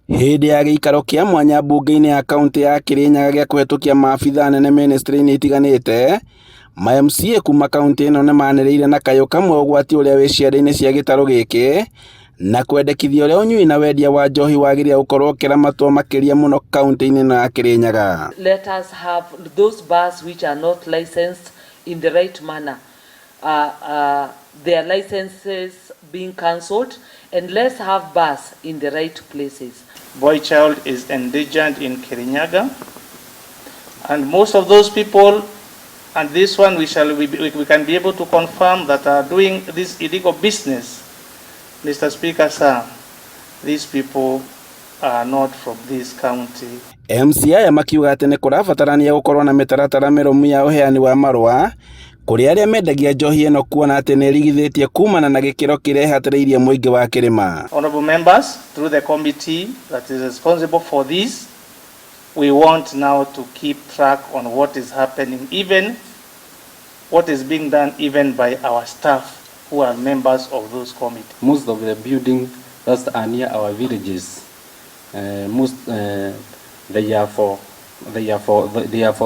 Hĩndĩ ya gĩikaro kĩa mwanya mbunge-inĩ ya kaũntĩ ya Kirinyaga gĩa kũhetũkia maabitha anene mĩnĩstrĩ-inĩ itiganĩte, ma MCA kuma kaũntĩ ĩno nĩmanĩrĩire na kayũ kamwe ũgwati ũrĩa wĩ ciande-inĩ cia gĩtarũ gĩkĩ na kwendekithia ũrĩa ũnyui na wendia wa njohi wagĩrĩire gũkorwo ũkĩramatwo makĩria mũno kaũntĩ-inĩ ĩno ya Kirinyaga. Let us have those bars which are not licensed in the right manner, their licenses being cancelled, and let's have bars in the right places. Boy child is endangered in Kirinyaga, and most of those people, and this one we shall we, we can be able to confirm that are doing this illegal business. Mr. Speaker, sir, these people are not from this county. MCA aya makiuga atĩ nĩ kũrabatarania gũkorwo na mĩtaratara mĩrũmu ya ũheani wa marũa kũrĩ arĩa mendagia njohi ĩno kuona atĩ nĩ ĩrigithĩtie kumana na gĩkĩro kĩrĩa ĩhatĩrĩirie mũingĩ wa kĩrĩma. Honorable members, through the committee that is responsible for this, we want now to keep track on what is happening, even what is being done even by our staff who are members of those committees. Most of the buildings that are near our villages, most they are for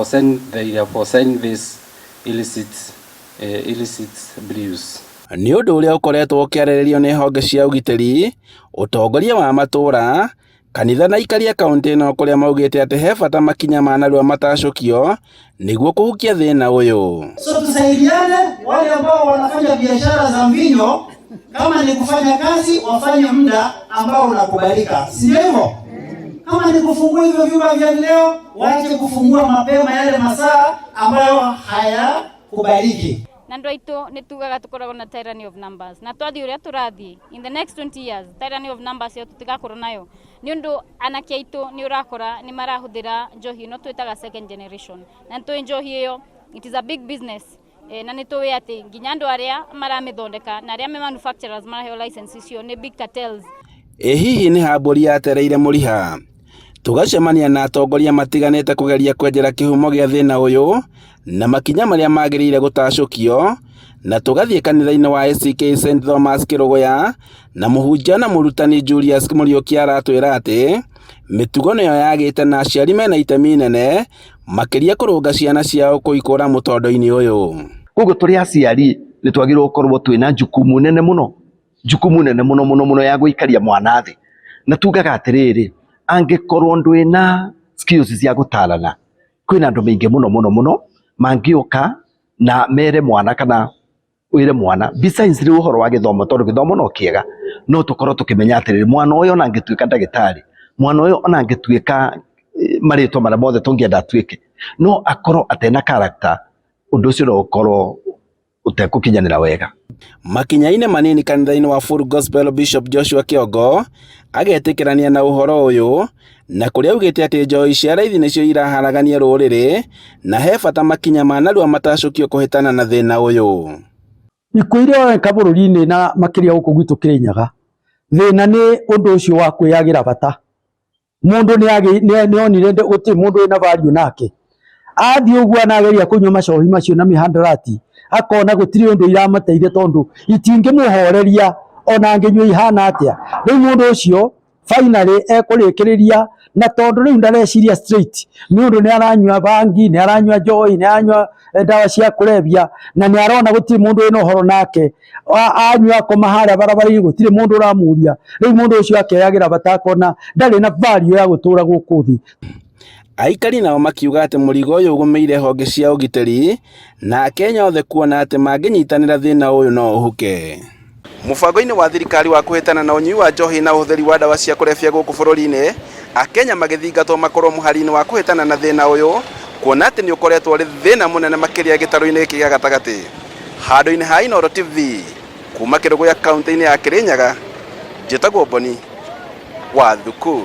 selling this illicit brews. Nĩ ũndũ ũrĩa ũkoretwo ũkĩarĩrĩrio nĩ honge cia ũgitĩri, ũtongoria wa matũũra, kanitha na aikari a kaũntĩ ĩno kũrĩa maugĩte atĩ he bata makinya ma narua matacũkio nĩguo kũhukia thĩna ũyũ. So tusaidiane, wale ambao wanafanya biashara za mvinyo, kama ni kufanya kazi wafanye muda ambao unakubalika, si ndio hivyo? Kama ni kufungua hivyo vyumba vya vileo, waache kufungua mapema yale masaa ambayo hayakubaliki. Na andũ aitũ nĩ tugaga tũkoragwo na tyranny of numbers, na twathiĩ ũrĩa tũrathiĩ in the next 20 years, tyranny of numbers ĩyo tũtigakorwo nayo, nĩ ũndũ anake aitũ nĩ ũrakora nĩ marahũthĩra njohi ĩno twĩtaga second generation, na nĩ tũĩ njohi ĩyo, it is a big business. Na nĩ tũĩ atĩ nginya andũ arĩa maramĩthondeka na arĩa me manufacturers maraheo license icio nĩ big cartels. Ĩ hihi nĩ ha mbũri yatereire mũriha? Tũgacemania na atongoria matiganĩte kũgeria kwenjera kĩhumo gĩa thĩna ũyũ na makinya marĩa magĩrĩire gũtacũkio, na tũgathiĩ kanitha-inĩ wa ACK St Thomas Kĩrũgũya, na mũhunjia na mũrutani Julius Mũriũki aratwĩra atĩ mĩtugo nĩyo yagĩte na aciari mena itemi inene makĩria kũrũnga ciana ciao kũikũra mũtondo-inĩ ũyũ. Koguo tũrĩ aciari nĩ twagĩrĩirwo gũkorwo twĩna jukumu nene mũno, jukumu nene mũno mũno mũno ya gũikaria mwana thĩ. Na tugaga atĩrĩrĩ, angĩkorwo ndwĩna skills cia gũtarana, kwĩna andũ maingĩ mũno mũno mũno mangĩũka na mere mwana kana wĩre mwana, besides rĩu ũhoro wa gĩthomo, tondũ gĩthomo no kĩega, no tũkorwo tũkĩmenya atĩrĩrĩ, mwana ũyũ ona angĩtuĩka ndagĩtarĩ, mwana ũyũ ona angĩtuĩka marĩtwa marĩa mothe tũngĩenda atuĩke, no akorwo atena character, ũndũ ũcio no ũkorwo ũtekũkinyanĩra wega. Makinya-inĩ manini kanitha-inĩ wa Full Gospel, Bishop Joshua Kĩongo agetĩkĩrania na ũhoro ũyũ na kũrĩa augĩte atĩ njohi cia raithi nĩcio iraharagania rũrĩrĩ na he bata makinya ma narua matacũkio kũhĩtana na thĩna ũyũ. Ikuũ iria ironeka bũrũri-inĩ na makĩria gũkũ gwitũ Kĩrĩnyaga, thĩna nĩ ũndũ ũcio wa kwĩyagĩra bata. Mũndũ nĩ onire gũtirĩ mũndũ wĩna value nake, athiĩ ũguo anageria kũnyua macohi macio na mĩhandarati, akona gũtirĩ ũndũ iramateithia tondũ itingĩmũhoreria ona angĩnyua ihana atĩa. Rĩu mũndũ ũcio finally ekũrĩkĩrĩria, na tondũ rĩu ndareciria straight, nĩ ũndũ nĩ aranyua bangi, nĩ aranyua njohi, nĩ aranyua ndawa cia kũrebia, na nĩ arona gũtirĩ mũndũ wĩna ũhoro nake. Anyua akoma harĩa barabara-inĩ, gũtirĩ mũndũ ũramũria. Rĩu mũndũ ũcio akeyagĩra bata, akona ndarĩ na value ya gũtũra gũkũ thĩ. Aikari nao makiuga atĩ mũrigo ũyũ ũgũmĩire honge cia ũgitĩri na Akenya othe kuona atĩ mangĩnyitanĩra thĩna ũyũ no ũhuke. Mũbango-inĩ wa thirikari wa kũhĩtana na ũnyui wa njohi na ũhũthĩri wa ndawa cia kũrebia gũkũ bũrũri-inĩ, Akenya magĩthingatwo makorwo mũhari-inĩ wa kũhĩtana na thĩna ũyũ, kuona atĩ nĩ ũkoretwo ũrĩ thĩna mũnene makĩria gĩtarũ-inĩ gĩkĩ gĩa gatagatĩ. Handũ-inĩ ha Inooro TV, kuma Kĩrũgũya kaunti-inĩ ya Kĩrĩnyaga, njĩtagwo Boni wa Thuku.